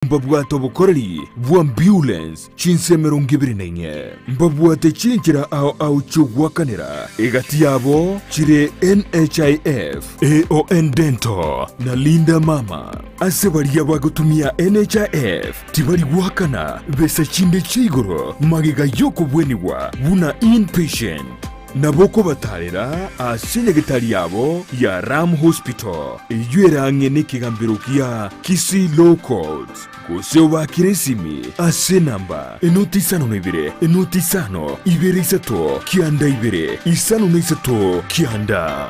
Mbabwate obokoreri bw'ambulance chinsa 24. Mbabwate chinchera ao ao chi'ogoakanera, egati yabo chire NHIF, AON Dental na Linda Mama. Ase baria bagotumia NHIF tibari goakana besa chinde chia igoro magega y'okobwenigwa buna inpatient. Nabo okobatarera ase nyagetari yabo ya Ram Hospital, eyio ere ang'e nekegambero gia Kisii Law Courts, gose obaakere esimi ase enamba enoti isano na ibere enoti isano ibere isato kianda ibere isano na isato kianda.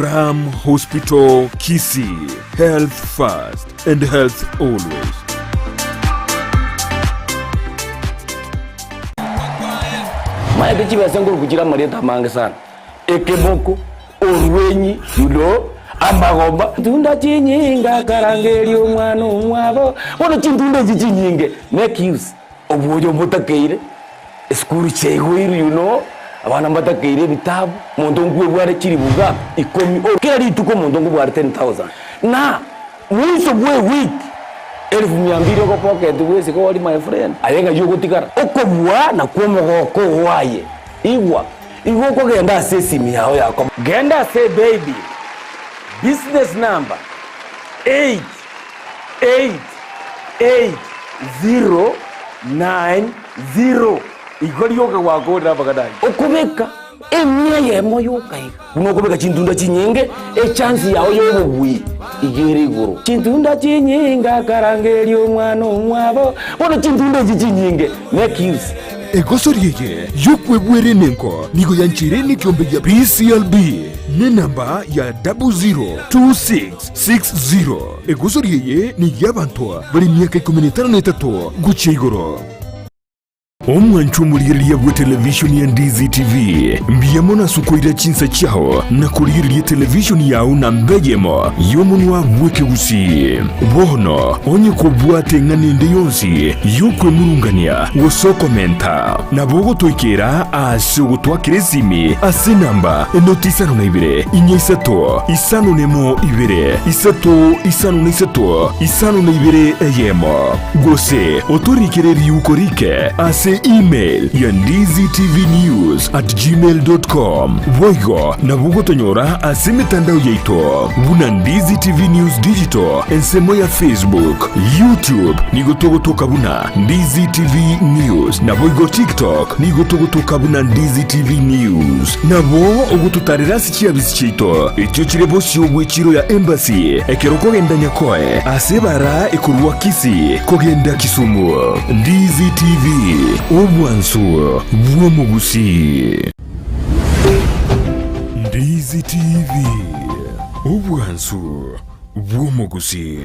Ram Hospital Kisii, health first and health always. Maete chibesa nkoruku chire amarieta amange sana, ekeboko, orwenyi, you know, amagomba. Chintunda chinyinge akarangeria omwana omwabo, bono chintunda echi chinyinge make use obwoyo mbotakeire, esukuru chiaigoirwe you know, abana mbatakeire ebitabu, omonto nkwebware chilifu ngapi? Ikomi, kera rituko omonto nkobware 10,000 na. Mwiso bw'ewiki elifu mia mbili ogopocket bwesike ori my friend, aye ng'ai ogotigara? Okobua nakwo omogoko oo aye. Igwa, igo okogenda ase esimi yao ya koba. Genda ase eBaybill, business number 8888090 igo rioka gwakorire amang'ana ayio. Okobeka. Emia eyemo yoka iga. Buna okobeka chintunda chinyinge, echansi yao y'obobui iga ere igoro. Chintunda chinyinge akarangeria omwana omwabo, bono chintunda echi chinyinge make use. Egosori eye y'okwebwera enengo nigo yancheire nekiombe gia PCLB nenamba ya 002660. Egosori eye ney'abanto bare emiaka ikomi na etano na etato gochia igoro. Omwanchwa omorigereria bw'etelevishoni ya Ndizi TV, mbuya mono ase okoira chinsa chiao na korigereria etelevishoni yao namba eyemo y'omonwa bw'ekegusii. Bono onye kobwate eng'ana ende yonsi y'okwemurungania gose okomenta, nabo ogotoikera ase ogotwakera esimi ase enamba enoti isano na ibere, inya isato, isano nemo ibere, isato isano na isato, isano na ibere eyemo. Gose otorikere riuko rike ase email ya ndizitvnews@gmail.com. Boigo nabo ogotonyora ase emetandao yaito buna Ndizi TV News Digital ensemo ya Facebook, YouTube nigo togotoka buna Ndizi TV News naboigo TikTok nigo togotoka buna Ndizi TV News. Nabo ogototarera ase Chiabisi chiaito echio chire bosio bw'echiiro ya Embassy ekero okogenda Nyakoe ase ebara ekorwa Kisii kogenda Kisumu. Ndizi TV, obwansu bw'omogusii. Ndizi TV, obwansu bw'omogusii.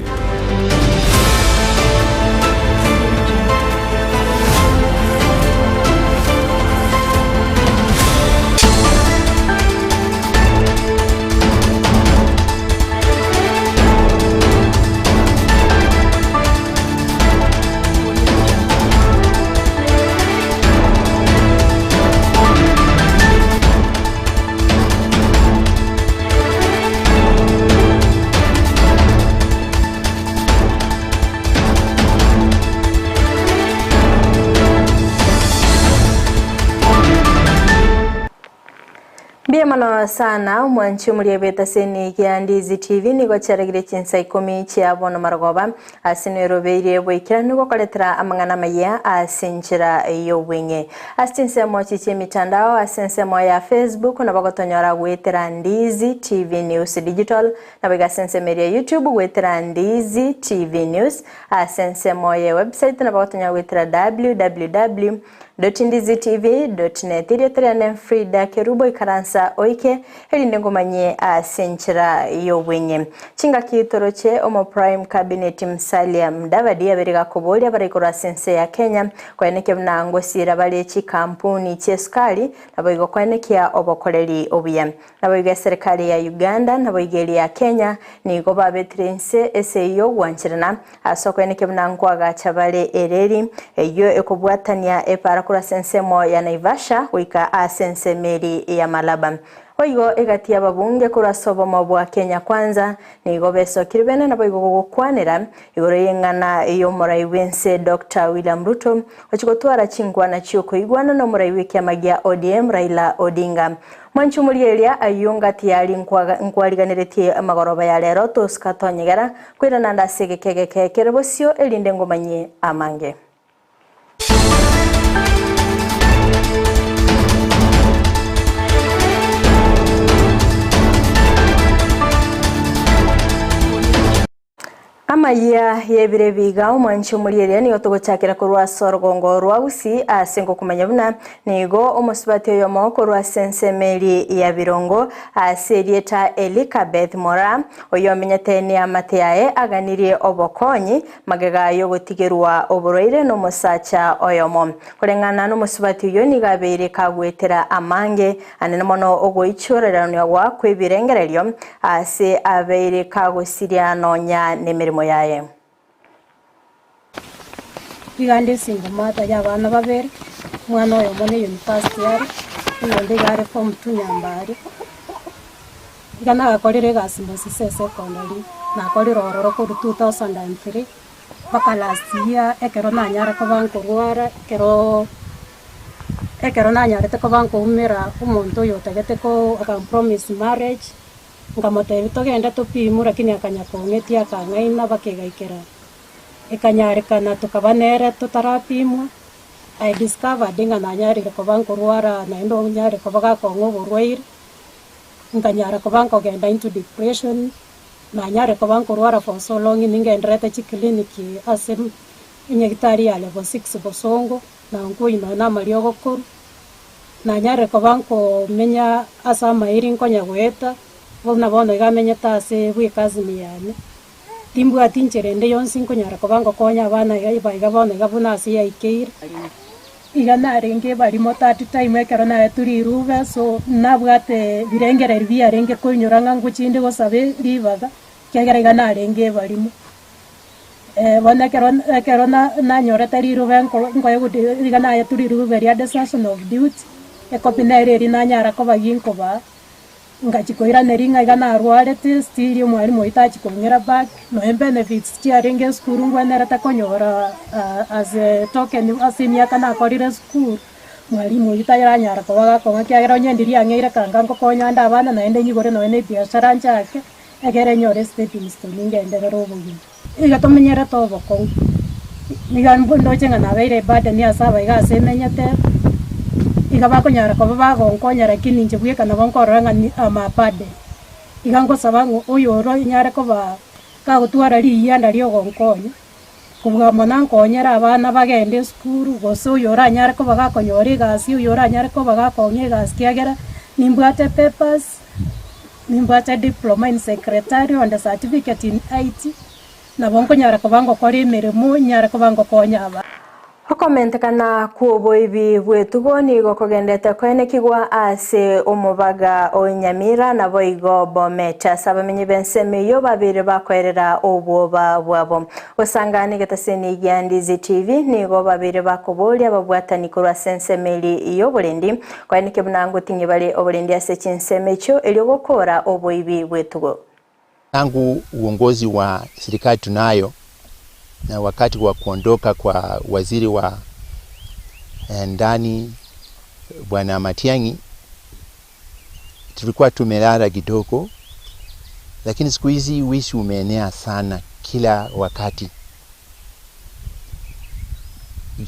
Mbuya mono sana omwanchi omoriebe etaseni gia Ndizi TV nigo chiaragire chinsa ikomi chia bono marogoba ase nerobeirie boikeranu gokoretera amang'ana amayia ase enchera y'obweng'e. Ase chinsemo echi chi'emitandao ase ensemo ya Facebook nabo gotonyora goetera Ndizi TV News Digital, naboigo ase ensemo eria ya YouTube goetera Ndizi TV News, ase ensemo ye website nabo gotonyora goetera www. Ndizitv.net. Erieta riane Frida Kerubo ikaransa oike erinde ngomanyie ase enchera y'obweng'e. Chingaki toroche omo Prime Cabinet Musalia Mudavadi abere gakoboria abare igoro ase ense ya Kenya koenekia buna ngosiira bare chikampuni chi'esukari naboigo koenekia obokoreri obuya. Naboigo eserekari ya Uganda naboigo eria ya Kenya nigo babetire inse ase y'ogwancherana ase okoenekia buna nkoagacha bare ereri eyio ekobwatania epaara korwa ase ensemo ya Naivasha goika ase ensemo eria ya Malaba. Boigo egati y'ababunge korwa ase obomo bwa Kenya Kwanza nigo besokire bene naboigo gogokwanera igoro y'eng'ana y'omorai bw'ense Doctor William Ruto ochia gotwara chinkwana chi'okoigwana n'omorai bw'ekiama gia ODM Raila Odinga. Mwanche omorieria ayio ngati yari nkwariganeretie amagoroba ya rero tosika tonyegera koirana ande ase egeka egeke kere bosio erinde ngomanyie amange. Amayia y'ebiro ebi iga omwanchi omorieria nigo togochakera korwa ase orogongo rwa Gusii ase ngokomanya buna nigo omosubati oyomo korwa ase ensemo eria ya Birongo ase erieta Elikabeth Moraa oyomenyete neamate yaye aganirie obokonyi Magega y'ogotigerwa oborwaire nomosacha oyomo. Koreng'ana nomosubati oyio nigo abeire kagoetera amange, anene mono ogoichoreraniwa kw'ebirengererio ase abeire kagosiria nonya nemeremo yaye. Iga nde single mother y'abana babere, omwana oyomo ne university are, oyonde iga are form two Nyambari. Iga nagakorire egasi Mosisa Secondary, nakorire ororo korwa 2003 mpaka last year ekero nanyara koba nkorwara, ekeroo ekero nanyarete koba nkoumera omonto oyo otagete ko akampromise marriage, nkamotebia togende topimwe lakini akanya kong'etia akang'aina mpaka egaikera ekanyarekana tokaba nere totarapimwa. I discovered ng'a nanyarire koba nkorwara naende onyare koba gakong'a oborwaire. Nkanyara koba nkogenda into depression, nanyare koba nkorwara for so long ningenderete chiclinic ase enyagitari ya level six Bosongo, na nkoi nonya na amariogo korwa, nanyare koba nkomenya ase amairi nkonya goeta, buna bono iga amenyete ase bw'ecousin yane. Timbwati inchera ende yonsi nkonyara koba ngokonya abana iga iga bono iga buna ase yaikeire. Iga narenge ebarimo that time ekero naetwe rirube so nabwate birengererio biarenge koinyora ng'a ngochinde gosaba ribaga, ekiagera iga narenge ebarimo. Bono ekero ekero na nanyorete rirube nko nkoegwa iga naetwe rirube ria desertion of duty, ecopy nere eria nanyara koba ginkobaa. Ngachia koiraneria ng'a iga narwarete, still omwalimu oyio tachia kong'ira back, nonya benefits chiarenge esukuru ngwenerete konyora as a token ase emiaka nakorire esukuru, mwalimu oyio taranyara koba gakong'a ekiagera onye ndiri ang'eire kanga ngokonya ande abana naende nyigore nonya na ebiashara nchake, egere nyore estepping stone ngenderere obogima. Iga tomenyerete obokong'u, niga ndoche ng'a nabeire eburden ase abaiga ase emenyete, iga bakonyara koba bagonkonya lakini inche bweka nabo nkorora ng'a ni am a burden. Iga ngosaba ng'a oyoro onyare koba kagotwara riyianda ria ogonkonya, kobua mono ankonyere abana bagende esukuru, gose oyo oranyare koba gakonyora egasi, oyo oranyare koba gakong'a egasi kiagera nimbwate papers. Nimbwate diploma in secretarial and certificate in IT, nabo nkonyara koba ngokora emeremo, nyare koba ngokonya abanto. Okomentekana kw'oboibi bw'etugo nigo kogendete koenekigwa ase omobaga o Nyamira naboigo Bomet ase abamenyi b'ensemo eyio babeire bakoerera obwoba bwabo. Gosanga negetaseni gia Ndizi TV nigo babeire bakoboria ababwatani korwa ase ensemo eria y'oborendi Koeneke buna ngoting'ie bare oborendi ase chinsemo echio, erio gokoora oboibi bw'etugo. Tangu uongozi wa serikali tunayo na wakati wa kuondoka kwa waziri wa ndani Bwana Matiang'i tulikuwa tumelala kidogo, lakini siku hizi wizi umeenea sana kila wakati.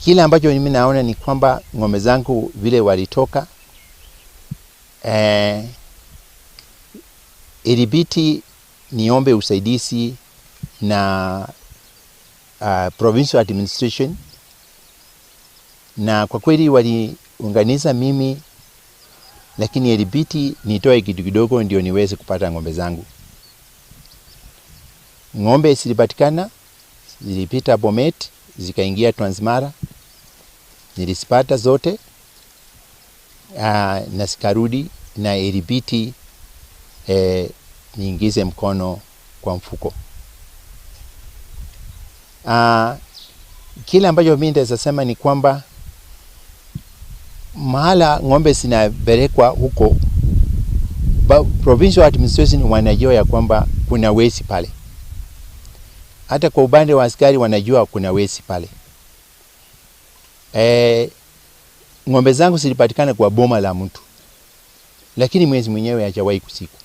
Kile ambacho mimi naona ni kwamba ng'ombe zangu vile walitoka eh, ilibidi niombe usaidizi na provincial administration, na kwa kweli waliunganisha mimi, lakini ilibidi nitoe kitu kidogo ndio niweze kupata ng'ombe zangu. Ng'ombe zilipatikana, zilipita Bomet, zikaingia Transmara, nilizipata zote na zikarudi, na ilibidi niingize mkono kwa mfuko. Kile ambacho mimi nitaweza sema ni kwamba mahala ng'ombe zinapelekwa huko Ba, provincial administration wanajua ya kwamba kuna wezi pale, hata kwa upande wa askari wanajua kuna wezi pale. E, ng'ombe zangu zilipatikana kwa boma la mtu, lakini mwezi mwenyewe hajawahi kusikwa.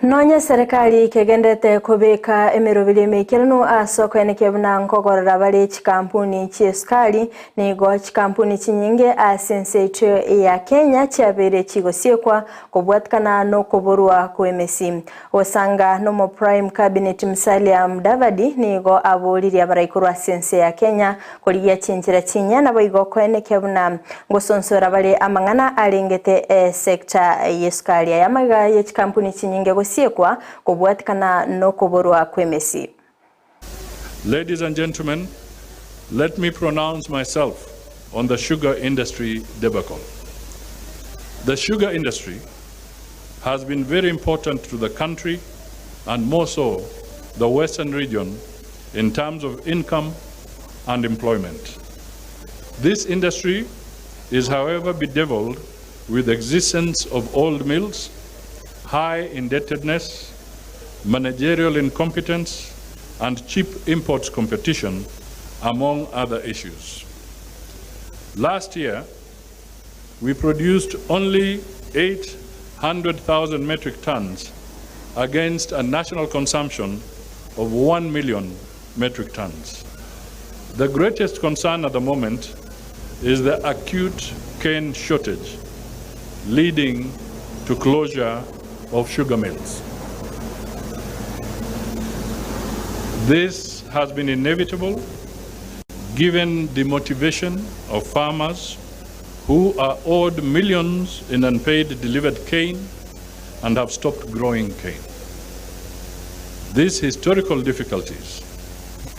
Nonya serikali kegendete kubika emerobiri emeikeranu ase okoenekia buna nkogorora bare chikampuni chiesukari nigo chikampuni chinyinge ase ense eito ya Kenya chiabeire chigosiekwa kobwatikana na okoborwa kwa emesi. Gosanga na omo Prime Cabinet Musalia Mudavadi nigo aboririe abaraikorwa ase ense ya Kenya korigia chinchera chinyia naboigo okoenekia buna ngosonsora bare amang'ana arengete esector yesukari. Aya amaiga ye chikampuni chinyinge gosiekwa kobwatikana nokoborwa kw'emesi. Ladies and gentlemen, let me pronounce myself on the sugar industry debacle. The sugar industry has been very important to the country and more so the Western region in terms of income and employment. This industry is, however, bedeviled with existence of old mills, high indebtedness, managerial incompetence, and cheap imports competition, among other issues. Last year, we produced only 800,000 metric tons against a national consumption of 1 million metric tons. The greatest concern at the moment is the acute cane shortage leading to closure of sugar mills. This has been inevitable given the motivation of farmers who are owed millions in unpaid delivered cane and have stopped growing cane. These historical difficulties,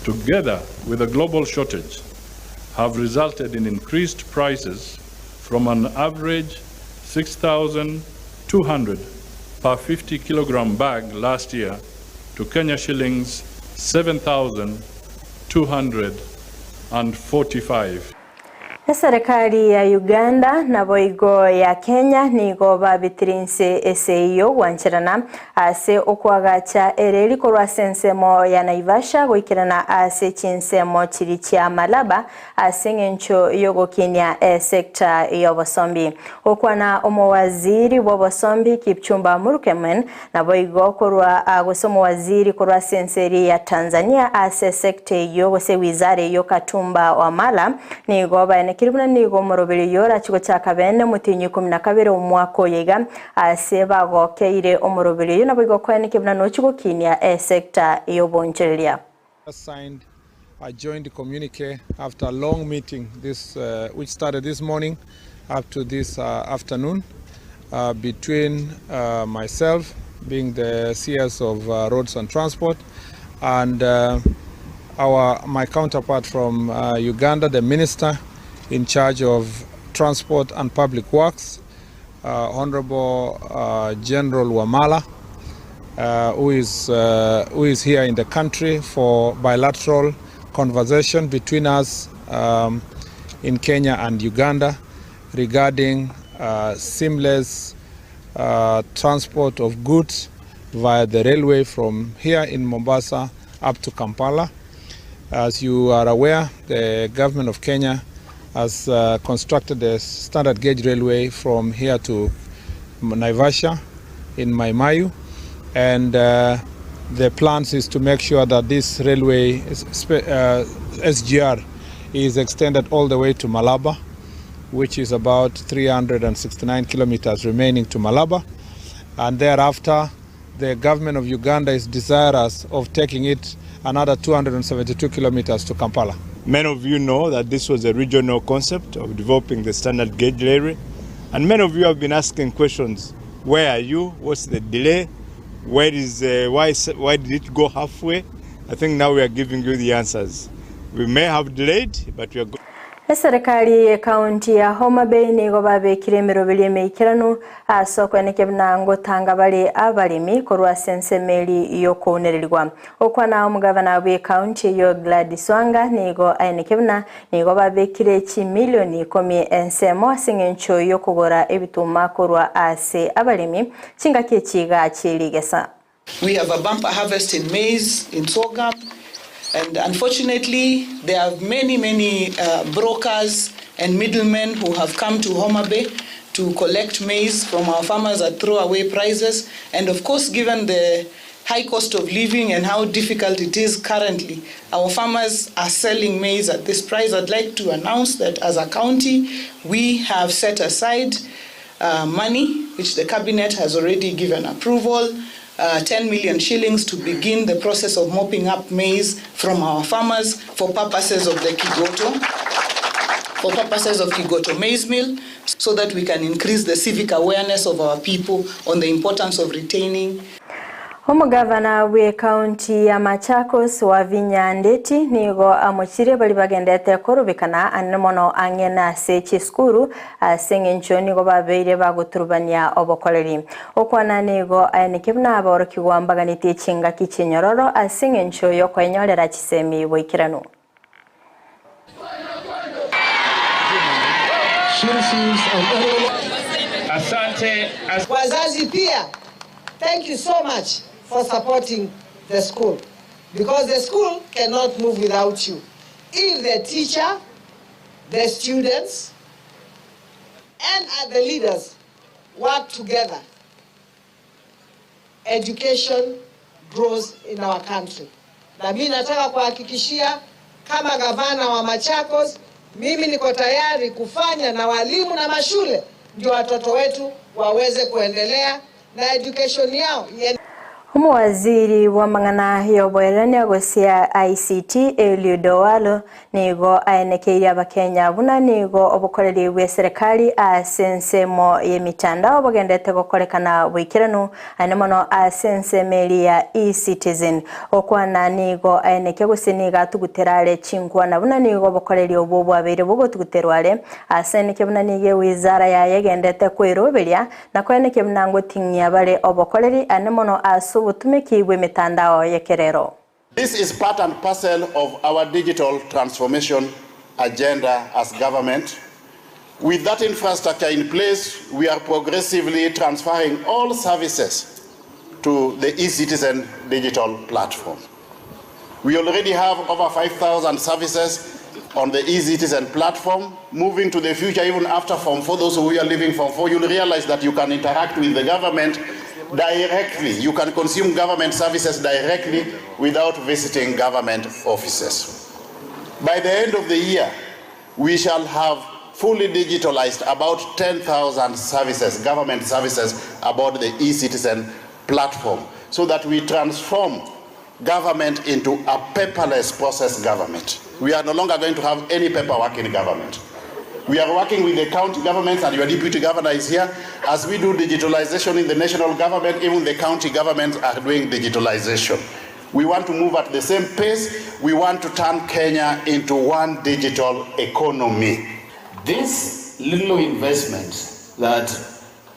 together with a global shortage, have resulted in increased prices from an average 6,200 per 50 kilogram bag last year to Kenya shillings 7,245. Eserekari ya Uganda naboigo ya Kenya nigo babitire inse ase eyio gwancherana ase okoagacha ereri korwa ase ensemo ya Naivasha goikerana ase chinsemo chiri chia Malaba ase eng'encho yogokinia esecta y'obosombi. Gokwana omowaziri bw'obosombi Kipchumba Murkomen naboigo korwa gose omowaziri korwa ase ense eria ya Tanzania ase esecta eyio gose ewizara eyio Katumba Wamala nigo baenekire buna nigo omoroberi oyio orachi gochaka bene omotienyi 12 omwaka oyo iga ase bagokeire omoroberi oyio naboigo koenekia buna nochi gokinia esecta y'obonchoreria. Signed a joint communique after a long meeting this, which started this morning up to this afternoon between myself being the CS of Roads and Transport and my counterpart from Uganda, the minister in charge of Transport and Public Works, Honorable General Wamala, who is here in the country for bilateral conversation between us in Kenya and Uganda regarding seamless transport of goods via the railway from here in Mombasa up to Kampala. As you are aware, the government of Kenya has constructed a standard gauge railway from here to Naivasha in Mai Mahiu, and the plans is to make sure that this railway SGR is extended all the way to Malaba, which is about 369 kilometers remaining to Malaba, and thereafter the government of Uganda is desirous of taking it another 272 kilometers to Kampala. Many of you know that this was a regional concept of developing the standard gauge railway, and many of you have been asking questions. Where are you? What's the delay? Why did it go halfway? I think now we are giving you the answers. We may have delayed, but we are going. Eserekari y'Ekaunti ya Homa Bay nigo babekire emeroberi emeikeranu ase okoenekia buna ngotanga bare abaremi korwa ase ensemo eri y'okounererigwa. Okwana omogavana bw'Ekaunti eyio Gladys Wanga nigo aenekia buna nigo babekire chimilioni ikomi ensemo ase eng'encho y'okogora ebituma korwa ase abaremi chingaki echi iga chierigesa. We have a bumper harvest in maize, in sorghum, and unfortunately there are many, many brokers and middlemen who have come to Homa Bay to collect maize from our farmers at throwaway prices and of course given the high cost of living and how difficult it is currently, our farmers are selling maize at this price. I'd like to announce that as a county we have set aside uh, money, which the cabinet has already given approval, uh, 10 million shillings to begin the process of mopping up maize from our farmers for purposes of the Kigoto, for purposes of Kigoto maize mill, so that we can increase the civic awareness of our people on the importance of retaining Omogavana bw'Ekaunti ya Machakos, Wavinya Ndeti, nigo amochirie baria bagendete korobekana anene mono ang'e nase chisukuru ase eng'encho nigo babeire bagoturubania obokoreri. Okwana nigo aenekia buna aborokigwa mbaganetie chingaki chinyororo ase eng'encho y'okoenyorera chisemi boikeranu. Wazazi pia, thank you so much for supporting the school because the school cannot move without you. If the teacher, the students and the leaders work together, education grows in our country. Na mimi nataka kuhakikishia kama gavana wa Machakos, mimi niko tayari kufanya na walimu na mashule ndio watoto wetu waweze kuendelea na education yao. Omowaziri bw'amang'ana y'oboerania gose ICT Eliud Owalo nigo aenekeirie Abakenya buna nigo obokoreri bw'eserekari ase ensemo y'emitandao bogendete gokorekana boikeranu aye mono ase ensemo eria ya eCitizen. Okwana nigo aenekia gose nigo atugutera are chinkwana buna nigo obokoreri obwo bwabeire bogotuguterwa are ase aenekia buna nigo ewizara yaye egendete kweroberia Na koenekia buna ngoting'ia bare obokoreri ane mono ase obotumeki bw'emetandao y'ekerero. This is part and parcel of our digital transformation agenda as government. With that infrastructure in place, we are progressively transferring all services to the eCitizen digital platform. We already have over 5,000 services on the eCitizen platform. Moving to the future, even after Form 4, those who are leaving Form 4, you'll realize that you can interact with the government directly. You can consume government services directly without visiting government offices. By the end of the year, we shall have fully digitalized about 10,000 services, government services, about the eCitizen platform, so that we transform government into a paperless process government. We are no longer going to have any paperwork in government. We are working with the county governments, and your deputy governor is here. As we do digitalization in the national government, even the county governments are doing digitalization. We want to move at the same pace. We want to turn Kenya into one digital economy. This little investment that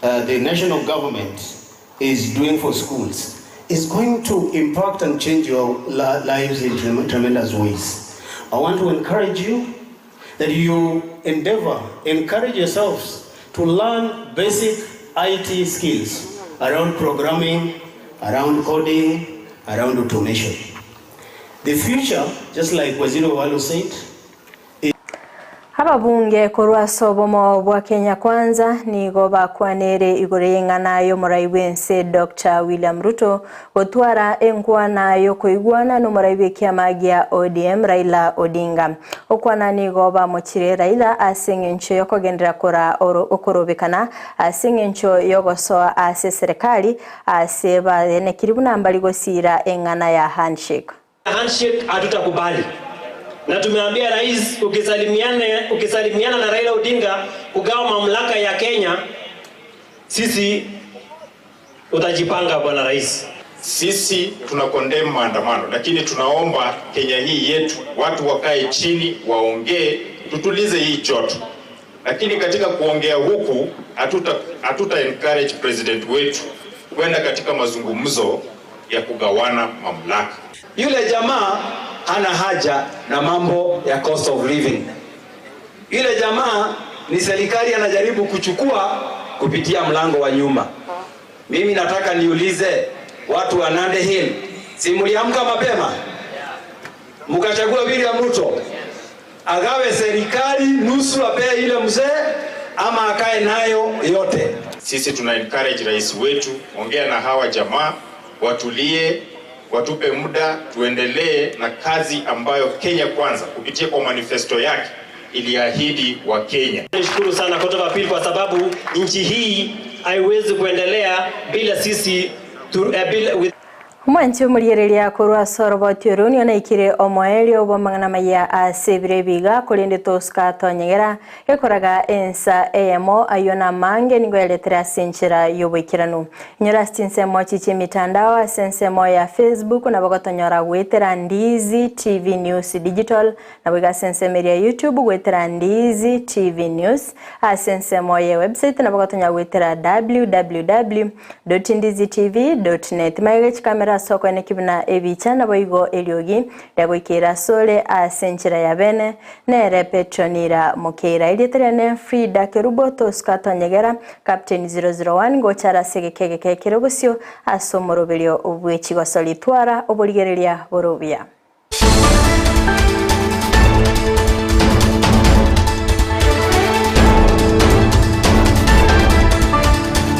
uh, the national government is doing for schools is going to impact and change your lives in tremendous ways. I want to encourage you that you endeavor, encourage yourselves to learn basic IT skills around programming, around coding, around automation. The future, just like Waziri Owalo said, Ababunge korwa ase obomo bwa Kenya Kwanza nigo bakwanere igoro y'eng'ana y'omorai bw'ense Dr. William Ruto gotwara enkwana y'okoigwana n'omorai bw'ekiama gia ODM Raila Odinga. Okwana nigo bamochire Raila ase eng'encho y'okogenderera kora okorobekana ase eng'encho y'ogosoa ase eserekari ase baenekiri buna mbari gosira eng'ana ya handshake. Handshake hatutakubali na tumeambia rais, ukisalimiana, ukisalimiana na Raila Odinga kugawa mamlaka ya Kenya, sisi utajipanga bwana rais. Sisi tuna condemn maandamano, lakini tunaomba Kenya hii yetu watu wakae chini waongee, tutulize hii joto, lakini katika kuongea huku hatuta hatuta encourage president wetu kwenda katika mazungumzo ya kugawana mamlaka. Yule jamaa hana haja na mambo ya cost of living. Yule jamaa ni serikali anajaribu kuchukua kupitia mlango wa nyuma. Mimi nataka niulize watu wa Nandi Hill, si mliamka mapema mkachagua William Ruto agawe serikali nusu, apee ile mzee ama akae nayo yote? Sisi tuna encourage rais wetu, ongea na hawa jamaa watulie, watupe muda tuendelee na kazi ambayo Kenya Kwanza kupitia kwa manifesto yake iliahidi wa Kenya. Nishukuru sana Court of Appeal kwa sababu nchi hii haiwezi kuendelea bila sisi tu, eh, bila, with Omwanchi omoriereria korwa ase oroboti oro nigo naikire omoerio bw'amang'ana amaya ase ebiro ebiga korende tosuka tonyegera gekoraga ensa eyemo ayio namange nigo yaretere ase enchera y'oboikeranu. Inyora ase chinsemo chi chi'emitandao ase ensemo ya Facebook nabo gotonyora goetera Ndizi TV News Digital Naboigo ase ensemo eria ya YouTube goetera Ndizi TV News, ase ensemo ye website nabo gotonyara goetera www.ndizitv.net. Magega chikamera ase okoeneki buna ebicha naboigo eriogi riagoikeire asore ase enchera ya bene nere Petronira Mokeira. Erieta riane Frida Kerubo Tosca Tonyegera Captain 001 ngocha are ase egeka egeke ekere bosio ase omoroberio bwe chigosori. Twara oborigereria bore obuya.